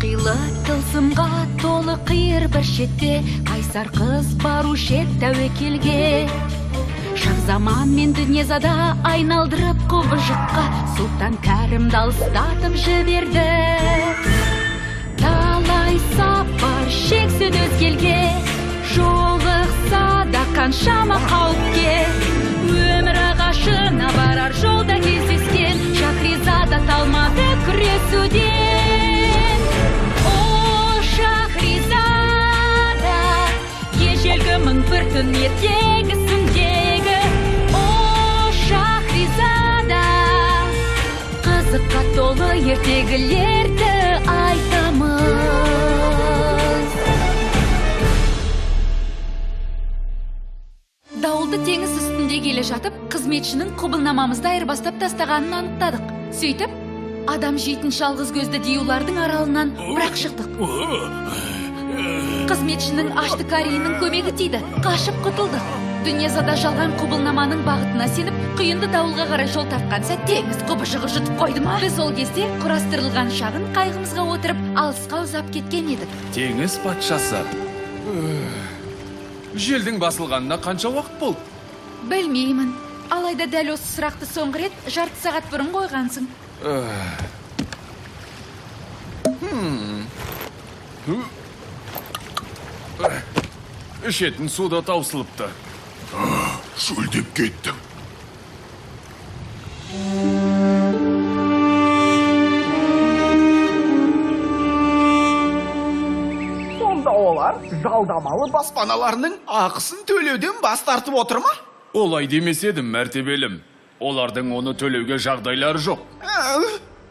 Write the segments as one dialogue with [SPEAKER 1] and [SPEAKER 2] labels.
[SPEAKER 1] Қилы тылсымға толы қиыр бір шетте қайсар қыз барушы ед тәуекелге. Шахзаман мен Дүниезада айналдырып құбыжыққа Сұлтан Кәрімді алыстатып жіберді. Талай сапар шексін өзгелге, жолықса да қаншама қауіпке. Өмір ағашына барар жолда кездескен Шахризада талмады күресуден. О, Шахризада, ежелгі мың бір түн ертегісіндегі. О, Шахризада, қызыққа толы ертегілерді айтамыз. Дауылды теңіз үстінде келе жатып, қызметшінің құбылнамамызды айырбастап тастағанын анықтадық. Сөйтіп, адам жейтін жалғыз көзді диюлардың аралынан бірақ шықтық. Қызметшінің ашты кариінің көмегі тиді, қашып құтылдық. Дүниезада жалған құбылнаманың бағытына сеніп, құйынды дауылға қарай жол тартқан сәт теңіз құбыжығы жұтып қойды ма? Біз ол кезде құрастырылған шағын қайығымызға отырып, алысқа ұзап кеткен едік.
[SPEAKER 2] Теңіз патшасы. Желдің басылғанына қанша уақыт болды?
[SPEAKER 1] Білмеймін. Алайда дәл осы сұрақты соңғы рет жарты сағат бұрын қойғансың.
[SPEAKER 2] Ішетін су да таусылыпты.
[SPEAKER 3] Шөлдеп кеттім.
[SPEAKER 4] Сонда олар жалдамалы баспаналарының ақысын төлеуден бас тартып отыр ма?
[SPEAKER 2] Олай демес едім, мәртебелім. Олардың оны төлеуге жағдайлары жоқ.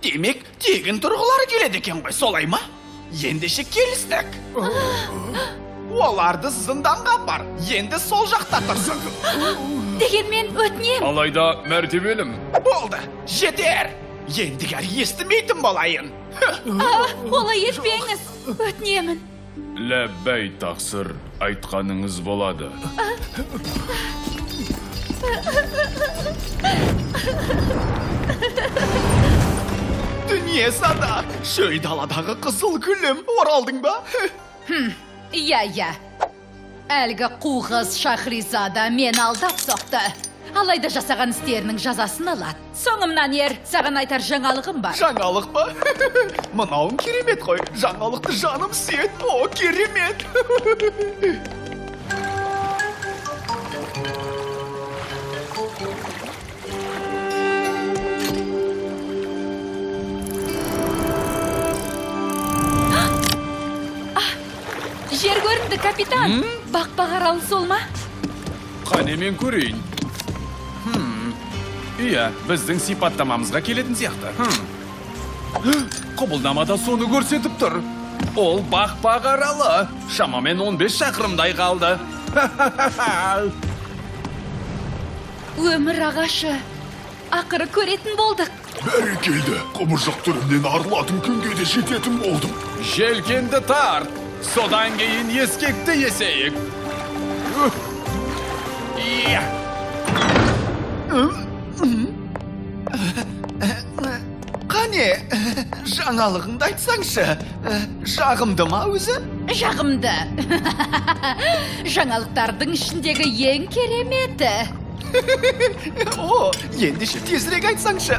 [SPEAKER 4] Демек, тегін тұрғылары келеді екен ғой, солай ма? Ендеше келістік. Оларды зынданға апар, енді сол жақта тұрсын.
[SPEAKER 1] Дегенмен өтінем.
[SPEAKER 2] Алайда, мәртебелім.
[SPEAKER 4] Болды, жетер. Ендігәрі естімейтін болайын.
[SPEAKER 1] Олай етпеңіз, өтінемін.
[SPEAKER 2] Ләббәй тақсыр, айтқаныңыз болады.
[SPEAKER 4] Дүниезада, шөл даладағы қызыл гүлім, оралдың ба?
[SPEAKER 1] Иә, иә. Әлгі қу қыз Шахризада мен алдап соқты. Алайда жасаған істерінің жазасын алады. Соңымнан ер, саған айтар жаңалығым бар.
[SPEAKER 4] Жаңалық па? Мынауың керемет қой. Жаңалықты жаным сүйеді. О, керемет.
[SPEAKER 1] Жер көрінді, капитан. Бақпақ аралы сол ма?
[SPEAKER 2] Қане мен көрейін. Иә, біздің сипаттамамызға келетін сияқты. Құбылнамада соны көрсетіп тұр. Ол Бақпақ аралы. Шамамен 15 шақырымдай қалды.
[SPEAKER 1] Өмір ағашы. Ақыры көретін болдық.
[SPEAKER 3] Бәрекелді, құбыжық түрімнен арылатын күнге де жететін болдым.
[SPEAKER 2] Желкенді тарт. Содан кейін ескекті есейік. Иә.
[SPEAKER 4] Қане, жаңалығыңды айтсаңшы. Жағымды ма өзі?
[SPEAKER 1] Жағымды. Жаңалықтардың ішіндегі ең кереметі.
[SPEAKER 4] О, ендеше тезірек айтсаңшы.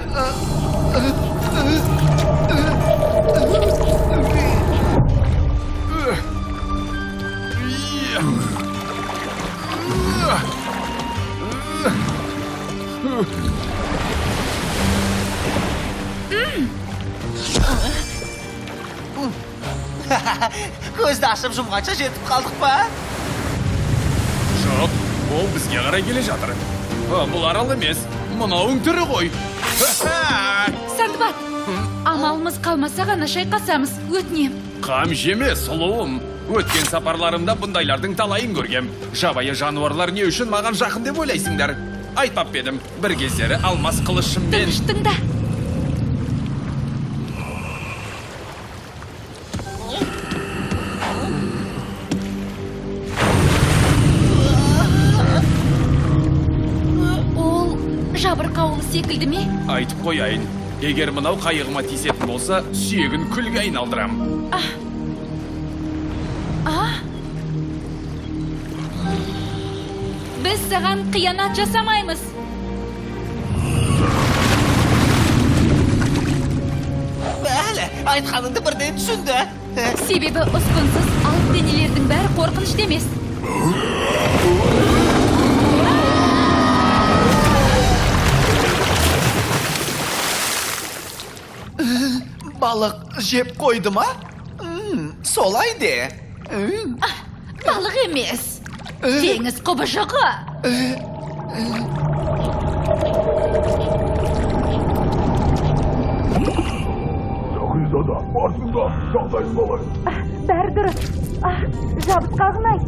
[SPEAKER 5] Көзді ашып жұмғанша жетіп қалдық па?
[SPEAKER 2] Жоқ, ол бізге қарай келе жатыр. Бұл арал емес, мынауың түрі ғой.
[SPEAKER 1] Сандбат, амалымыз қалмаса ғана шайқасамыз, өтінем.
[SPEAKER 2] Қам жеме, сұлуым. Өткен сапарларымда бұндайлардың талайын көргем. Жабайы жануарлар не үшін маған жақын деп ойлайсыңдар? Айтпап па едім, бір кездері алмас қылышыммен...
[SPEAKER 1] Тыныш тыңда. Ол жабырқаулы секілді ме?
[SPEAKER 2] Айтып қояйын, Егер мынау қайығыма тиісетін болса, сүйегін күлге айналдырам.
[SPEAKER 1] Біз саған қиянат жасамаймыз.
[SPEAKER 5] Бәлі, айтқаныңды бірден түсінді.
[SPEAKER 1] Себебі ұсқынсыз алып денелердің бәрі қорқынышты емес.
[SPEAKER 4] Балық жеп қойды ма? Солай де.
[SPEAKER 1] Балық емес. Теңіз құбыжығы.
[SPEAKER 3] Шахизада, барсың ба? Жағдайың қалай?
[SPEAKER 1] Бәрі дұрыс. Жабысқағын ай.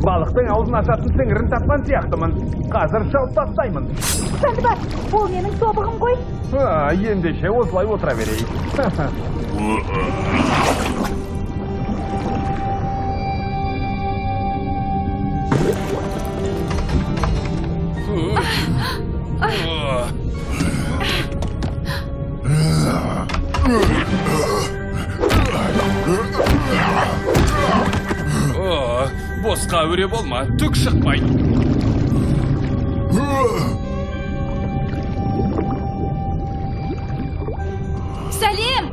[SPEAKER 2] Балықтың аузын ашатын сіңірін тапқан сияқтымын. Қазір шауып тастаймын.
[SPEAKER 1] Сандыбат, ол менің тобығым ғой.
[SPEAKER 2] Ендеше осылай отыра берейік. Босқа әуре болма, түк шықпайды.
[SPEAKER 1] Сәлем!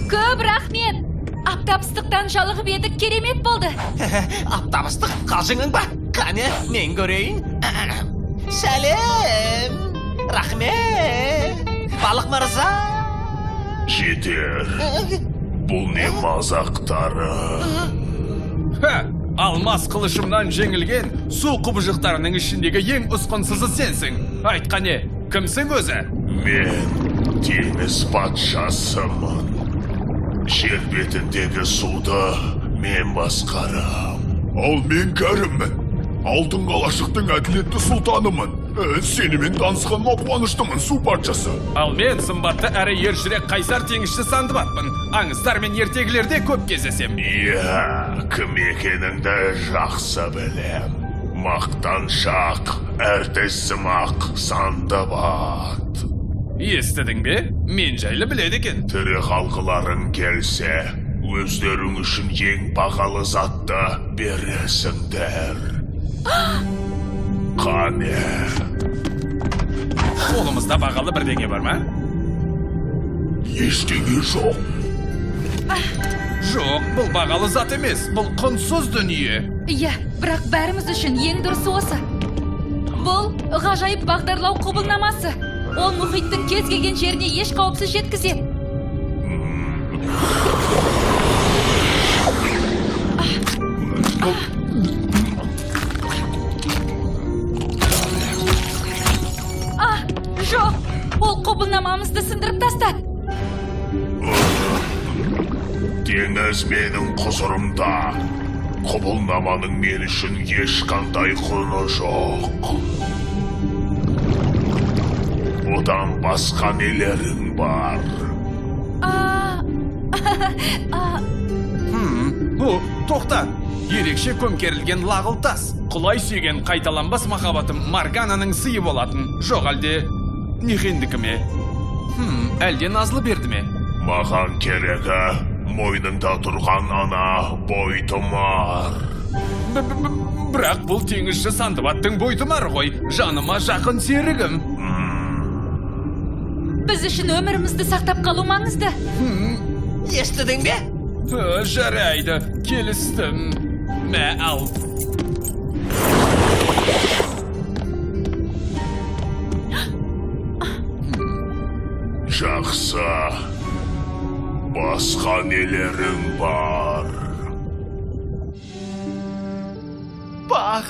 [SPEAKER 1] Көп рахмет! Аптап ыстықтан жалығып едік, керемет болды.
[SPEAKER 5] Аптап ыстық қалжыңың ба? Қане, мен көрейін. Сәлем! Рахмет! Балық мырза!
[SPEAKER 3] Жетер. Бұл не мазақтары?
[SPEAKER 2] Ха, алмас қылышымнан жеңілген су құбыжықтарының ішіндегі ең ұсқынсызы сенсің. Айт қане, кімсің өзі?
[SPEAKER 3] Мен теңіз патшасымын. Жер бетіндегі суды мен басқарам. Ал мен Кәріммін. Алтын қалашықтың әділетті сұлтанымын. Сенімен танысқаныма қуаныштымын, су патшасы.
[SPEAKER 2] Ал мен сымбатты әрі ержүрек қайсар теңізші Сандыбатпын. Аңыздар мен ертегілерде көп кездесем.
[SPEAKER 3] Иә, кім екеніңді жақсы білем. Мақтаншақ, әртіссымақ Сандыбат.
[SPEAKER 2] Естідің бе? Мен жайлы біледі екен.
[SPEAKER 3] Тірі қалғыларың келсе, өздерің үшін ең бағалы затты бересіңдер. Қане?
[SPEAKER 2] Қолымызда бағалы бірдеңе бар ма?
[SPEAKER 3] Ештеңе жоқ.
[SPEAKER 2] Жоқ, бұл бағалы зат емес, бұл құнсыз дүние.
[SPEAKER 1] Иә, бірақ бәріміз үшін ең дұрысы осы. Бұл ғажайып бағдарлау құбылнамасы. Ол мұхиттың кез келген жеріне еш қауіпсіз жеткізеді. Жоқ, ол құбылнамамызды сындырып тастады.
[SPEAKER 3] Теңіз менің құзырымда. Құбылнаманың мен үшін ешқандай құны жоқ. Одан басқа нелерің бар?
[SPEAKER 2] Тоқта! Ерекше көмкерілген лағыл тас. Құлай сүйген қайталанбас махаббатым Маргананың сыйы болатын. Жоқ, әлде Нихендікі ме? Әлде Назлы берді ме?
[SPEAKER 3] Маған керегі мойныңда тұрған ана бойтұмар.
[SPEAKER 2] Бірақ бұл теңізші Сандыбаттың бойтұмары ғой. Жаныма жақын серігім.
[SPEAKER 1] Біз үшін өмірімізді сақтап қалу маңызды.
[SPEAKER 5] Естідің бе?
[SPEAKER 2] Жарайды, келістім. Мә, ал.
[SPEAKER 3] Жақсы. Басқа нелерің бар?
[SPEAKER 4] Бақ,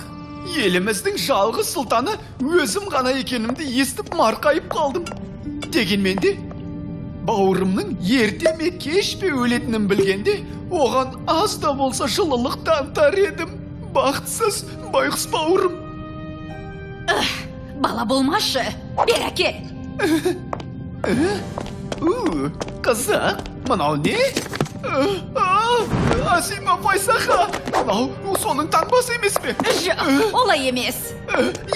[SPEAKER 4] еліміздің жалғыз сұлтаны өзім ғана екенімді естіп марқайып қалдым. Дегенмен де, бауырымның ерте ме кеш пе өлетінін білгенде, оған аз да болса жылылық танытар едім. Бақытсыз байғұс бауырым.
[SPEAKER 1] Бала болмашы, бер әке.
[SPEAKER 4] Қызық, мынау не? Асима Файсаха, мынау соның таңбасы емес пе?
[SPEAKER 1] Жоқ, олай емес.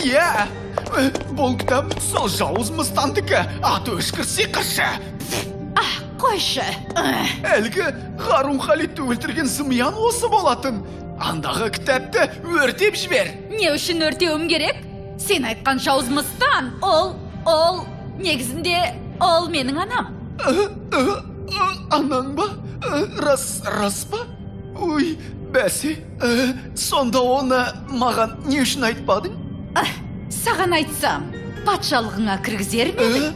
[SPEAKER 4] Иә, Бұл кітап сол жауыз мыстандікі, аты өшкір сиқыршы.
[SPEAKER 1] Қойшы.
[SPEAKER 4] Әлгі Харун Халидті өлтірген зымиян осы болатын. Андағы кітапты өртеп жібер.
[SPEAKER 1] Не үшін өртеуім керек? Сен айтқан жауыз мыстан, ол, негізінде, ол менің анам.
[SPEAKER 4] Анаң ба? Рас, рас па? Ой, бәсе, сонда оны маған не үшін айтпадың?
[SPEAKER 1] Саған айтсам, патшалығыңа кіргізер ме едің?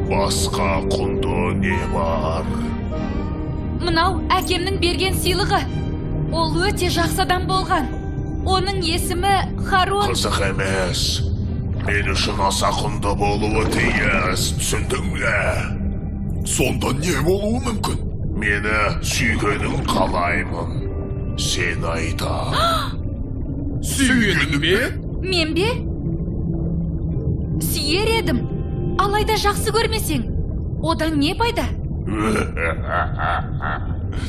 [SPEAKER 3] Басқа құнды не бар?
[SPEAKER 1] Мынау әкемнің берген сыйлығы. Ол өте жақсы адам болған. Оның есімі Харун.
[SPEAKER 3] Қызық емес. Мен үшін аса құнды болуы тиіс, түсіндің бе? Сонда не болуы мүмкін? Мені сүйгенін қалаймын. Сен айта.
[SPEAKER 2] Сүйгенің бе?
[SPEAKER 1] Мен бе? Сүйер едім. Алайда жақсы көрмесең, одан не пайда?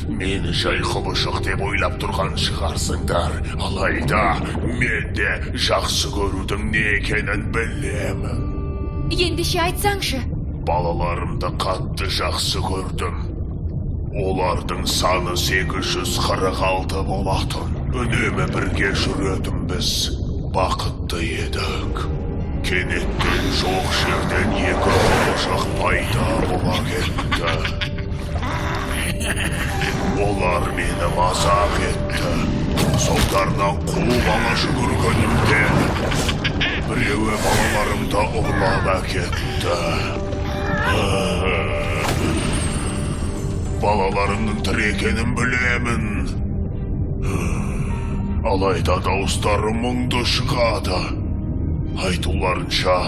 [SPEAKER 3] Мені жай құбыжық деп ойлап тұрған шығарсыңдар. Алайда мен де жақсы көрудің не екенін білемін.
[SPEAKER 1] Ендеше айтсаңшы.
[SPEAKER 3] Балаларымды қатты жақсы көрдім. Олардың саны 846 болатын. Үнемі бірге жүретінбіз. Бақытты едік. Кенеттен жоқ жерден екі құбыжық пайда бола кетті. Олар мені мазақ етті. Соңдарынан қуып ала жүгіргенімде біреуі балаларымды ұрлап әкетті. Балаларымның тірі екенін білемін. Алайда дауыстары мұңды шығады. Айтуларынша,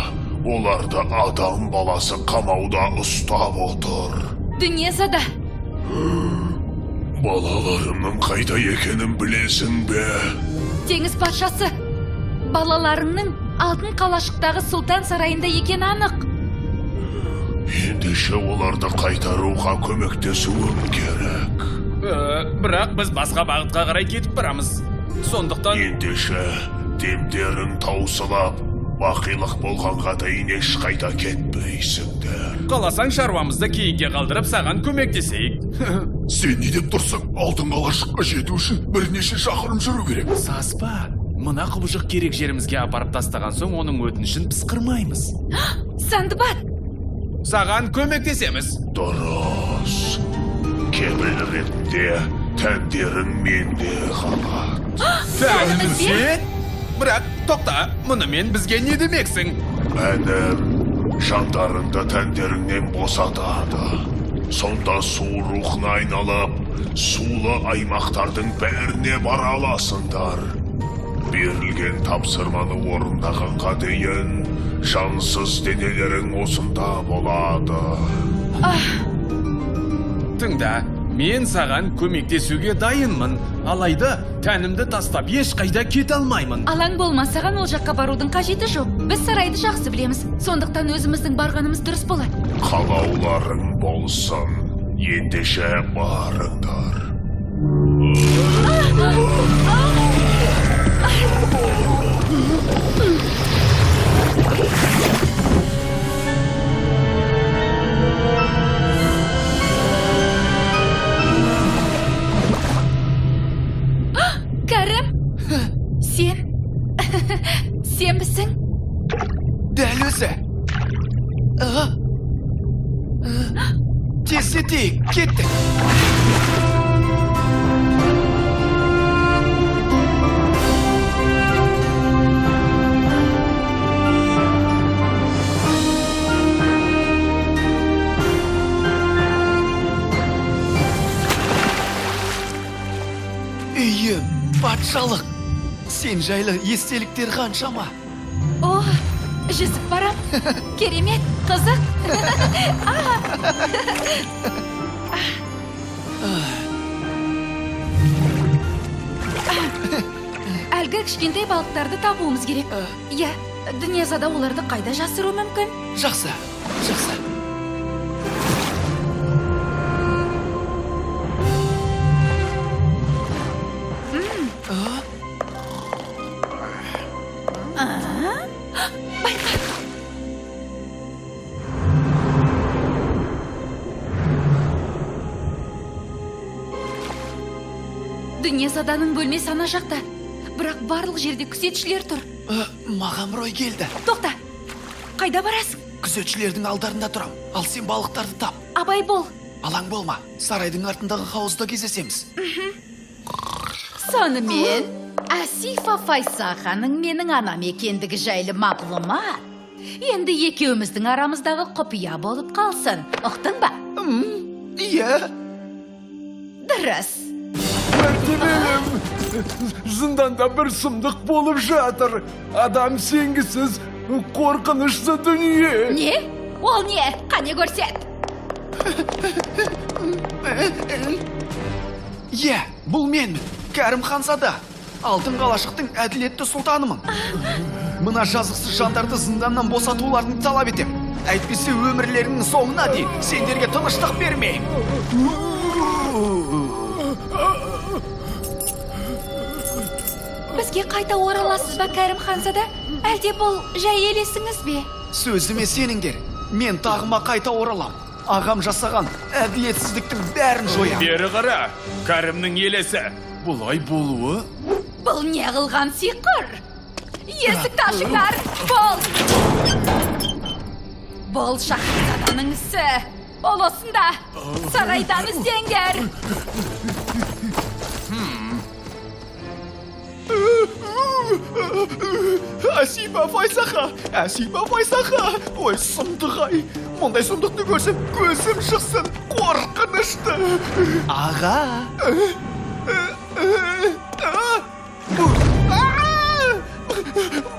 [SPEAKER 3] оларды адам баласы қамауда ұстап отыр.
[SPEAKER 1] Дүниезада.
[SPEAKER 3] Балаларымның қайда екенін білесің бе?
[SPEAKER 1] Теңіз патшасы, балаларыңның алтын қалашықтағы сұлтан сарайында екені анық.
[SPEAKER 3] Ендеше оларды қайтаруға көмектесуім керек.
[SPEAKER 2] Бірақ біз басқа бағытқа қарай кетіп барамыз. Сондықтан...
[SPEAKER 3] Ендеше демдерің таусылап, бақилық болғанға дейін ешқайда кетпейсіңдер.
[SPEAKER 2] Қаласаң шаруамызды кейінге қалдырып саған көмектесейік.
[SPEAKER 3] Сен не деп тұрсың? Алтын қалашыққа жету үшін бірнеше шақырым жүру керек.
[SPEAKER 2] Саспа, мына құбыжық керек жерімізге апарып тастаған соң оның өтінішін пысқырмаймыз.
[SPEAKER 1] Сандыбад!
[SPEAKER 2] Саған көмектесеміз.
[SPEAKER 3] Дұрыс. Кепіл ретінде тәндерің менде қалады.
[SPEAKER 2] Тәніміз бе? Бірақ тоқта, мұнымен бізге не демексің?
[SPEAKER 3] Әнім жандарыңды тәндеріңнен босатады. Сонда су рухына айналып, сулы аймақтардың бәріне бара аласыңдар. Берілген тапсырманы орындағанға дейін жансыз денелерің осында болады.
[SPEAKER 2] Тыңда, мен саған көмектесуге дайынмын. Алайда тәнімді тастап ешқайда кете алмаймын.
[SPEAKER 1] Алаң болма, саған ол жаққа барудың қажеті жоқ. Біз сарайды жақсы білеміз. Сондықтан өзіміздің барғанымыз дұрыс болады.
[SPEAKER 3] Қалауларың болсын. Ендеше барыңдар.
[SPEAKER 1] Кәрім, сен? Сенбісің?
[SPEAKER 4] Дәл өзі. Тездетейік, кеттік. Үйім, патшалық. Сен жайлы естеліктер қаншама.
[SPEAKER 1] О, жүзіп барам. Керемет, қызық. Әлгі кішкентай балықтарды табуымыз керек. Иә, Дүниязада оларды қайда жасыру мүмкін?
[SPEAKER 4] Жақсы, жақсы.
[SPEAKER 1] Дүниезаданың бөлмесі ана жақта. Бірақ барлық жерде күзетшілер тұр.
[SPEAKER 4] Маған бір ой келді.
[SPEAKER 1] Тоқта! Қайда барасың?
[SPEAKER 4] Күзетшілердің алдарында тұрам. Ал сен балықтарды тап.
[SPEAKER 1] Абай бол.
[SPEAKER 4] Алаң болма. Сарайдың артындағы хауызда кездесеміз.
[SPEAKER 1] Сонымен, Асифа Файсаханың менің анам екендігі жайлы мағлұмат енді екеуміздің арамыздағы құпия болып қалсын. Ұқтың ба?
[SPEAKER 4] Иә.
[SPEAKER 1] Дұрыс.
[SPEAKER 6] Мәртебелім, зынданда бір сұмдық болып жатыр. Адам сенгісіз, қорқынышты дүние.
[SPEAKER 1] Не? Ол не? Қане көрсет.
[SPEAKER 4] Иә, бұл менмін. Кәрім ханзада. Алтын қалашықтың әділетті сұлтанымын. Мына жазықсыз жандарды зынданнан босатуларын талап етем. Әйтпесе өмірлерінің соңына дейін сендерге тыныштық бермеймін.
[SPEAKER 1] Бізге қайта ораласыз ба, Кәрім ханзада? Әлде бұл жай елесіңіз бе?
[SPEAKER 4] Сөзіме сеніңдер. Мен тағыма қайта оралам. Ағам жасаған әділетсіздіктің бәрін жоям.
[SPEAKER 2] Бері қара, Кәрімнің елесі.
[SPEAKER 6] Бұлай болуы?
[SPEAKER 1] Бұл не қылған сиқыр? Есікті ашыңдар! Бол! Бұл шахзаданың ісі. Ол осында. Сарайдан іздеңдер.
[SPEAKER 4] Асипа Файсаха, Асипа Файсаха. Ой, сұмдық-ай. Мұндай сұмдықты көрсем, көзім шықсын. Қорқынышты. Аға.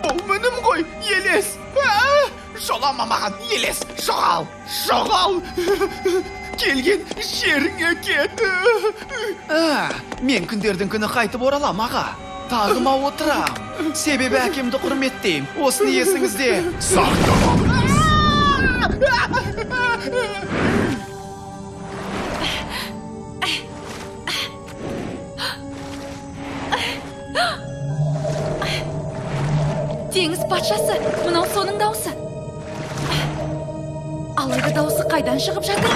[SPEAKER 4] Бұл мінім ғой, елес. Жолама маған, елес. Жоғал, жоғал. Келген жеріңе кет. Мен күндердің күні қайтып оралам, аға. Тағыма отырам. Себебі әкемді құрметтеймін. Осыны есіңізде
[SPEAKER 3] Сақтап алыңыз.
[SPEAKER 1] Теңіз патшасы, мынау соның даусы. Алайда даусы қайдан шығып жатыр?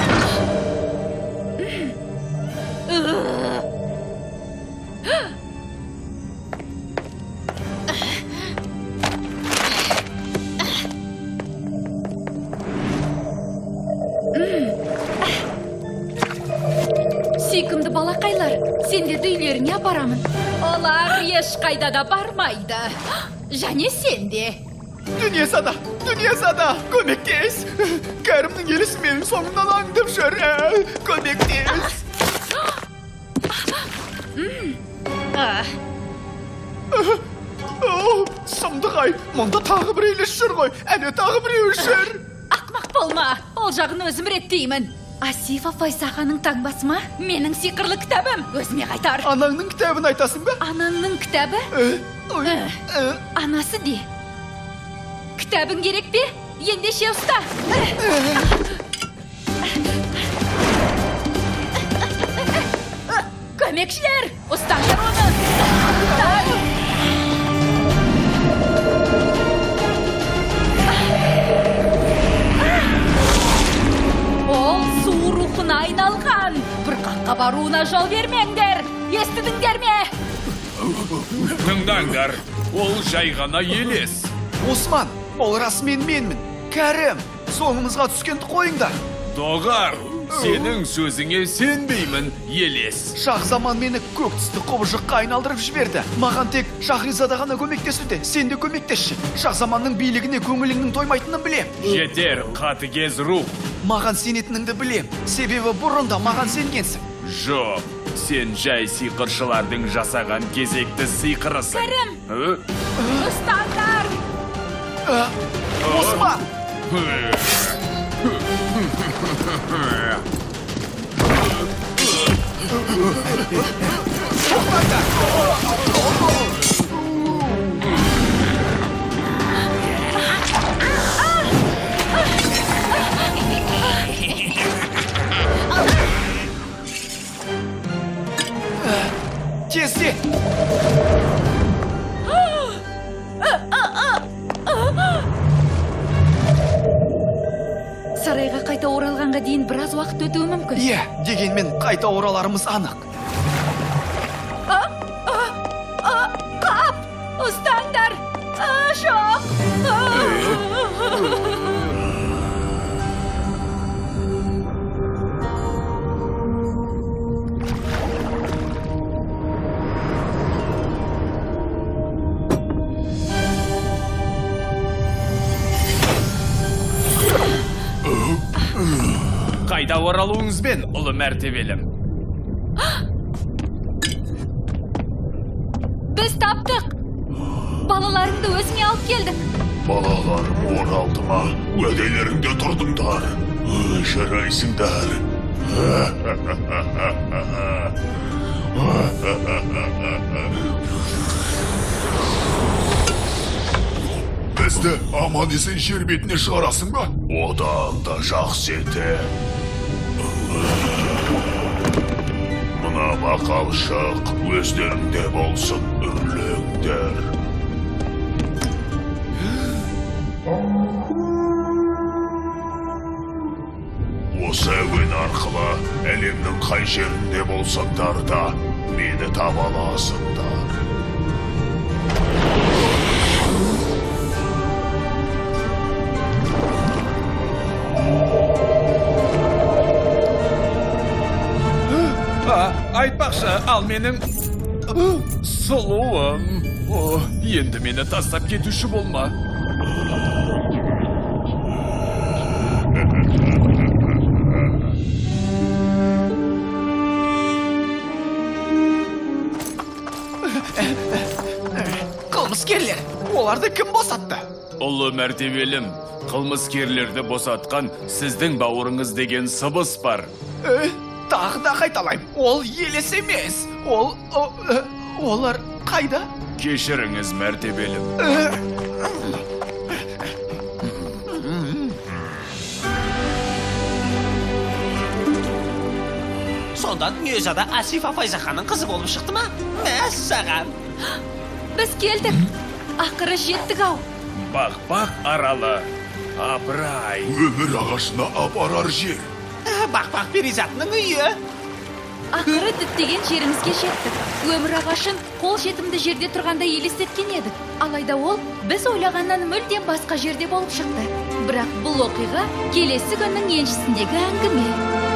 [SPEAKER 1] Сүйкімді балақайлар, сендерді үйлеріңе апарамын. Олар ешқайда да бармайды. Және сен де.
[SPEAKER 4] Дүниезада, Дүниезада, көмектес. Кәрімнің елесі менің соңымнан аңдып жүр. Көмектес. Сұмдық-ай, мұнда тағы бір елес жүр ғой. Әне тағы біреуі жүр.
[SPEAKER 1] Ақмақ болма, ол жағын өзім реттеймін. Асифа Файсаханың таңбасы ма? Менің сиқырлы кітабым, өзіме қайтар.
[SPEAKER 4] Анаңның кітабын айтасың ба?
[SPEAKER 1] Анаңның кітабы? Анасы де. Кітабың керек пе? Ендеше ұста. Көмекшілер, ұстаңдар оны. Ол су рухына айналған. Бұрқаққа баруына жол бермеңдер. Естідіңдер ме?
[SPEAKER 2] Тыңдаңдар, ол жай ғана елес.
[SPEAKER 4] Осман, ол расымен менмін. Кәрім, соңымызға түскенді қойыңдар.
[SPEAKER 2] Доғар, сенің сөзіңе сенбеймін, елес.
[SPEAKER 4] Шахзаман мені көк түсті құбыжыққа айналдырып жіберді. Маған тек Шахризада ғана көмектесуде. Сен де көмектесші. Шахзаманның билігіне көңіліңнің тоймайтынын білем.
[SPEAKER 2] Жетер, қатыгез рух.
[SPEAKER 4] Маған сенетініңді білем. Себебі бұрын да маған сенгенсің.
[SPEAKER 2] Жоқ, сен жай сиқыршылардың жасаған кезекті сиқырысың.
[SPEAKER 1] Кәрім! Ұстаңдар!
[SPEAKER 4] Осман! Тездет!
[SPEAKER 1] Сарайға қайта оралғанға дейін біраз уақыт өтуі мүмкін.
[SPEAKER 4] Иә, дегенмен қайта ораларымыз анық.
[SPEAKER 2] Қайта оралуыңызбен, ұлы мәртебелім.
[SPEAKER 1] Біз таптық. Балаларыңды өзіңе алып келдік.
[SPEAKER 3] Балаларым оралды ма? Уәделеріңде тұрдыңдар. Жарайсыңдар. Бізді аман есен жер бетіне шығарасың ба? Одан да жақсы етем. Мына бақалшық өздеріңде болсын, үрлеңдер. Осы әуен арқылы әлемнің қай жерінде болсаңдар да мені таба аласыңдар.
[SPEAKER 2] Айтпақшы, ал менің сұлуым. Енді мені тастап кетуші болма.
[SPEAKER 4] Қылмыскерлер, оларды кім босатты?
[SPEAKER 2] Ұлы мәртебелім, қылмыскерлерді босатқан сіздің бауырыңыз деген сыбыс бар.
[SPEAKER 4] Тағы да қайталаймын, ол елес емес. Олар қайда?
[SPEAKER 2] Кешіріңіз, мәртебелім.
[SPEAKER 5] Сонда Дүниезада Асифа Файзаханның қызы болып шықты ма? Мәссаған!
[SPEAKER 1] Біз келдік. Ақыры жеттік ау.
[SPEAKER 2] Бақ-бақ аралы. Апырай.
[SPEAKER 3] Өмір ағашына апарар жер.
[SPEAKER 5] Бақ-бақ перизатының үйі.
[SPEAKER 1] Ақыры діттеген жерімізге жеттік. Өмір ағашын қол жетімді жерде тұрғанда елестеткен едік. Алайда ол біз ойлағаннан мүлдем басқа жерде болып шықты. Бірақ бұл оқиға келесі күннің еншісіндегі әңгіме.